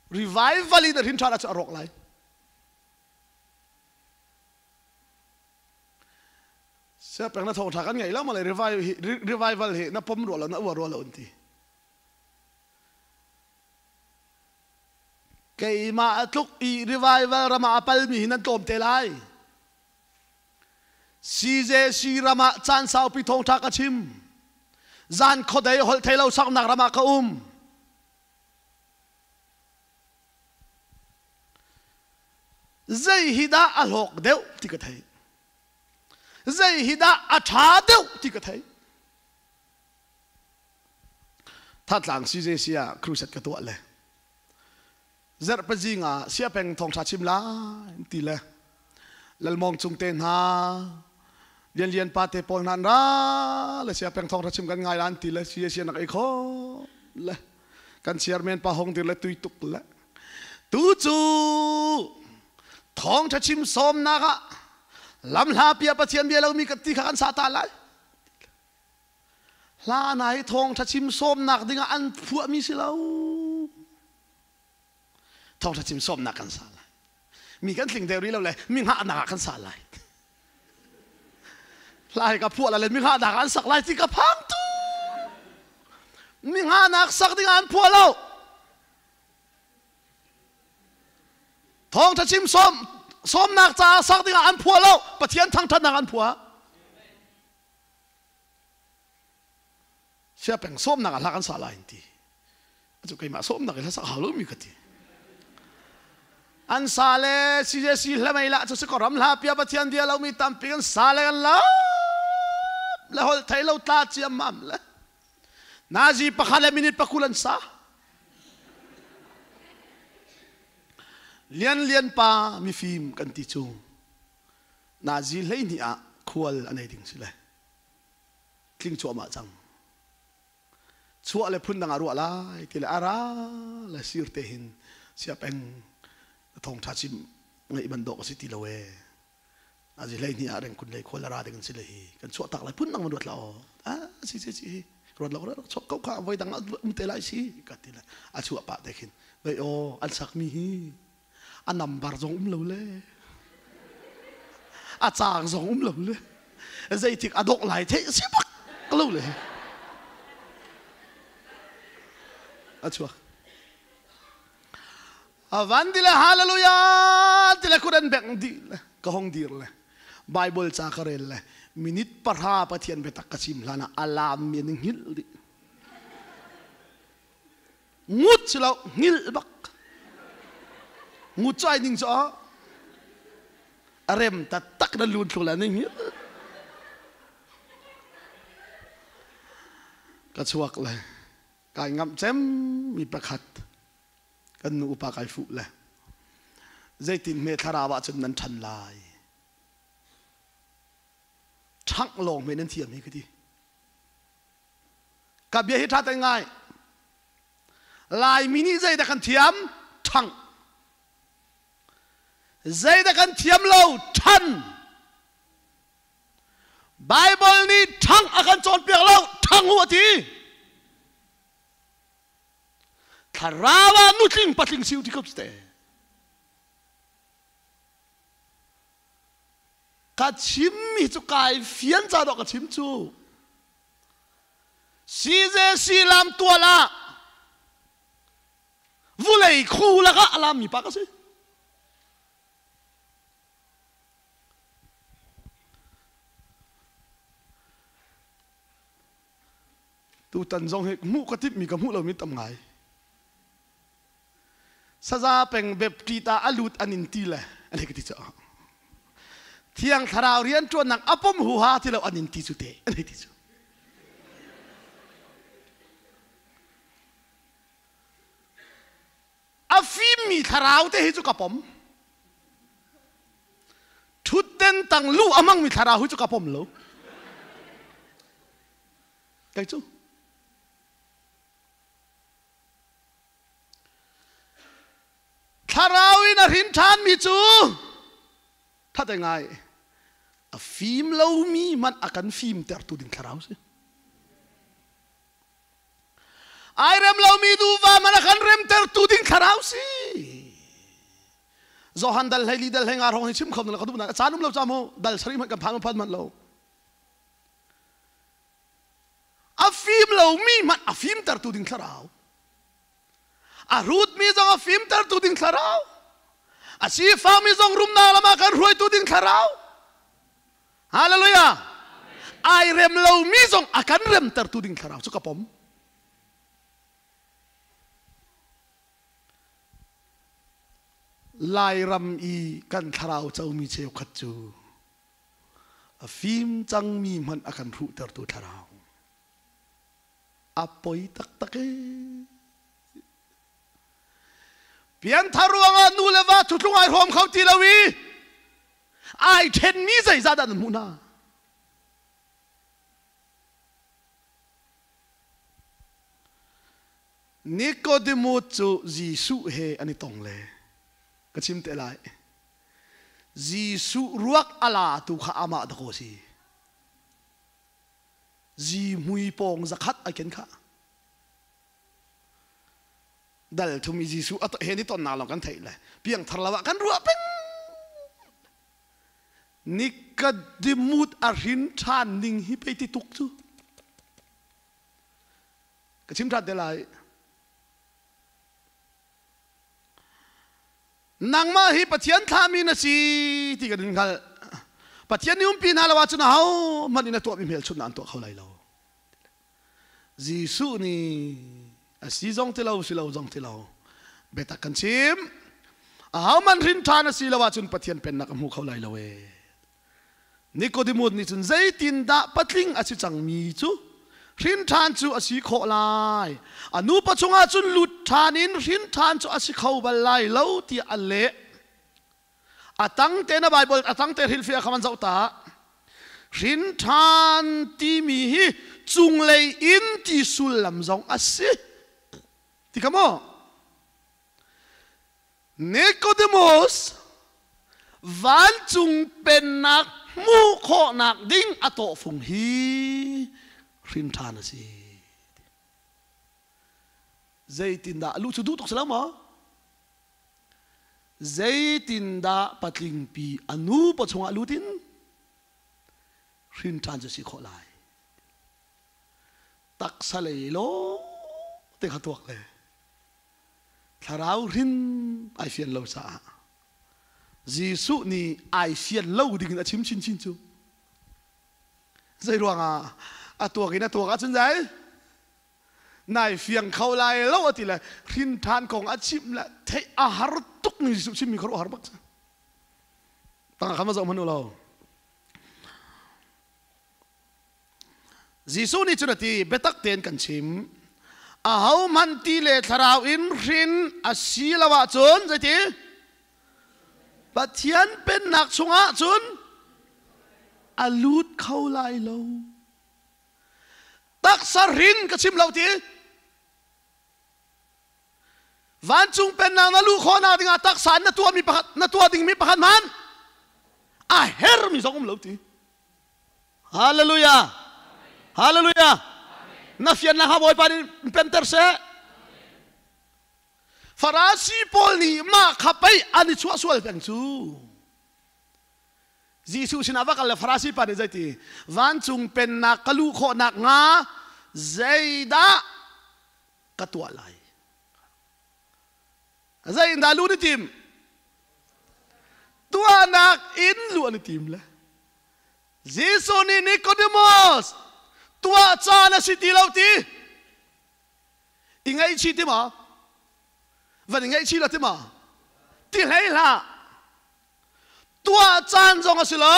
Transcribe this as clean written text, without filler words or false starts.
Revival in a hrin ṭhan ahcun a rawk lai. Siapeng na thawngṭha kan ngeih lo ma le revival hi na pom rua lo na uar rua lo an ti. Keimah tluk i revival ram ah a palmi hi nan tlawm te lai. CJC ram ah caan saupi thawngṭha ka chim. Zan khuadei holh thei lo saknak ram ah ka um. Zei hi dah a hlawk deuh ti ka thei. Zei hi dah a ṭha deuh ti ka thei. Thatlang CJC ah crusade ka tuah le zarhpazing ah siapeng thawngṭha chim lai ti le lalmawng cung te hna lianlian pa te pawl hna an ra le siapeng thawngṭha chim kan ngai lan ti le CJC nak ei kho le kan chairman pa hong dir le tui tuk le tu cu thawngṭha chim sawmnak ah lamhla pia Pathian bia lomi ka ti kha kan sa ta lai Hla hna hi thawngṭha chim sawmnak dingah an phuahmi si lo. Thawngṭha chim sawmnak kan sa lai. Mi kan tling deuh rih lo le mi hngahnak ah kan sa lai. Hla hi ka phuah la le mi hngahnak ah an sak lai ti ka phang tu. Mi hngahnak sak dingah an phuah lo. Thawngṭha chim sawm sawmnak caah sak dingah an phuah lo. Pathian thangṭhatnak an phuah. Siapeng sawmnak ah hla kan sa lai an ti. Cu keimah sawmnak in hla sak hau lomi ka ti. An sa le CJC hlamei lah cu si ko ram hla pia Pathian bia lomi tampi kan sa le kan lam le holh thei lo tla ciammam le nazi pakhat le minute pakul an sa. Lian Lian pa mifim kan ti cu nazi 12 ah khual a nei ding si le tling cuahmah cang chuah le phun dang ah ruah lai ti le ara le sir te hin siapeng thawngtha chim ngaih ban dawk a si ti lo e azi 12 ah reng kun lei khual ara ding si le hi kan chuah tak lai phun dang man ruat la o a si si si ruat lo rak chuak ko kha voi dang um te lai si ka ti le a chuah pa te khin vei o an sak mi hi a number zong um lo le a caang zong um lo le zeitik a dongh lai theih si bak lo le a chuak a van ti le hallelujah ti le kut an bengh dih le ka hong dir le Bible ca ka rel le minute 10 Pathian biatak ka chim hlan ah alam mi an hngilh dih Ngut si lo hngilh bak. Ngut cu ai ning cu a rem taktak na lun thlu la ning hngilh. Ka chuak le kai ngamh cem mi pakhat kan nu upa kai fuh le zeitin hme thlarau ah cun nan ṭhan lai ṭhangh lawng hme nan thiam hi ka ti Ka bia hi ṭha te ngai. Laimi nih zeidah kan thiam? Ṭhang. Zeidah kan thiam lo? Ṭhan. Bible nih ṭhang a kan cawnpiak lo, ṭhang u a ti. Thlarau ah nutling patling si u ti ko te. Ka chimmi cu kai fian ca dawh ka chim cu. CJC lam tual ah vulei khu lakah a lammi pa ka si. Tutan zong hi hmuh ka timhmi ka hmuh lomi tam ngai. Saza peng Baptist ah a lut an in ti le an hei ka ti cu. Thiang Thlarau rianṭuannak a pom huha ti lo an in ti cu te an hei ti cu. A fimmi thlarau te hi cu ka pom. Ṭhutden tang lu a hmangmi thlarau hi cu ka pom lo. Kei cu. Thlarau in a hrin ṭhanmi cu ṭhat ngai a fim lomi hmanh a kan fimtertu ding thlarau si. Ai rem lomi duva hmanh a kan remtertu ding thlarau si. Johan dal hlei li dal hlei nga hrawng hi chim kho na ka duh na caan um lo cha mu dal sari hmanh kan phan phan manh lo. A fim lo mi hmanh a fimter tu ding thlarau. A rut mi zong a fimter tu ding thlarau. A sifak mi zong rumnak lam ah kan hruaitu ding thlarau. Hallelujah. Ai rem lo mi zong a kan remter tu ding thlarau cu ka pom. Lairam i kan thlarau comi cheukhat cu a fim cangmi hmanh a kan hruhtertu thlarau. A poi taktak ee. Pianthar ruangah nu le va thutlung ai hrawm kho ti lo i ai ṭhenmi zeizah dah nan hmuh hna? Nicodemus cu Jesuh he an i tong le ka chim te lai. Jesuh ruak a latu kha amah dakaw si. Zihmui pawng zakhat ai ken kha. Dal thum i Jesuh a he ni tonnak lawng kan theih le piangthar lo ah kan ruah peng. Nicodemus a hrin ṭhan ning hi pei ti tuk cu. Ka chim ṭhan te lai. Nangmah hi Pathian thlahmi na si ti kan in hngalh. Pathian nih umpi hna lo ahcun ahohmanh in a tuahmi hmelchunhnak an tuah kho lai lo. Jesuh nih a si zong ti lo, si lo zong ti lo. Biatak kan chim. Ahohmanh hrin ṭhan a si lo ahcun Pathian pennak a hmu kho lai lo ee. Nicodemus nih cun zeitindah patling a si cangmi cu hrin ṭhan cu a si khawh lai? A nupa chungah cun lut ṭhan in hrin ṭhan cu a si kho bal lai lo tiah a leh. A tang te na Bible a tang te hrilhfiah kha van zoh ta. Hrin ṭhan timi hi cunglei in ti sullam zong a si. Ti ka maw? Nicodemus vancung pennak hmuh khawhnak ding a tawhfung hi hrin ṭhan a si. Zeitindah lu cu duh tuk si lo maw? Zeitindah patlingpi a nu pawchung ah lut in hrin ṭhan cu si khawh lai? Taksa lei law te kha tuak le Thlarau hrin ai fian lo caah Jesuh nih ai fian lo ding in a chim chinchin cu. Zei ruangah a tuak in a tuak ahcun zei nai fiang kho lai lo a ti le hrin ṭhan kong a chimh le theih a har tuk ni Jesuh chimmi khuaruah har bak cu. Tangah khan va zoh hmanh u law. Jesuh nih cun a ti, biatak tein kan chim. Ahohmanh ti le thlarau in hrin a si lo ahcun zeiti? Pathian pennak chungah cun a lut kho lai lo. Taksa hrin ka chim lo ti. Vancung pennak na luh khawhnak dingah taksa in na tuahmi pakhat na tuah dingmi pakhat hmanh a hermi zong um lo ti. Hallelujah. Hallelujah. Na fiannak ha Bawipa nih penter seh. Farasi pawl nih mah kha pei an i chuah sual peng cu. Jesuh sinah va kal le Farasi pa nih zeiti vancung pennak ka luh khawhnak hnga zeidah ka tuah lai? Zeidah luh ni tim? Tuahnak in luh an i tim le Jesuh nih Nicodemus tuah caan a si ti lo ti i ngaihchih ti maw? Van i ngaihchih lo ti maw? Ti hlei hlah. Tuah caan zong a si lo.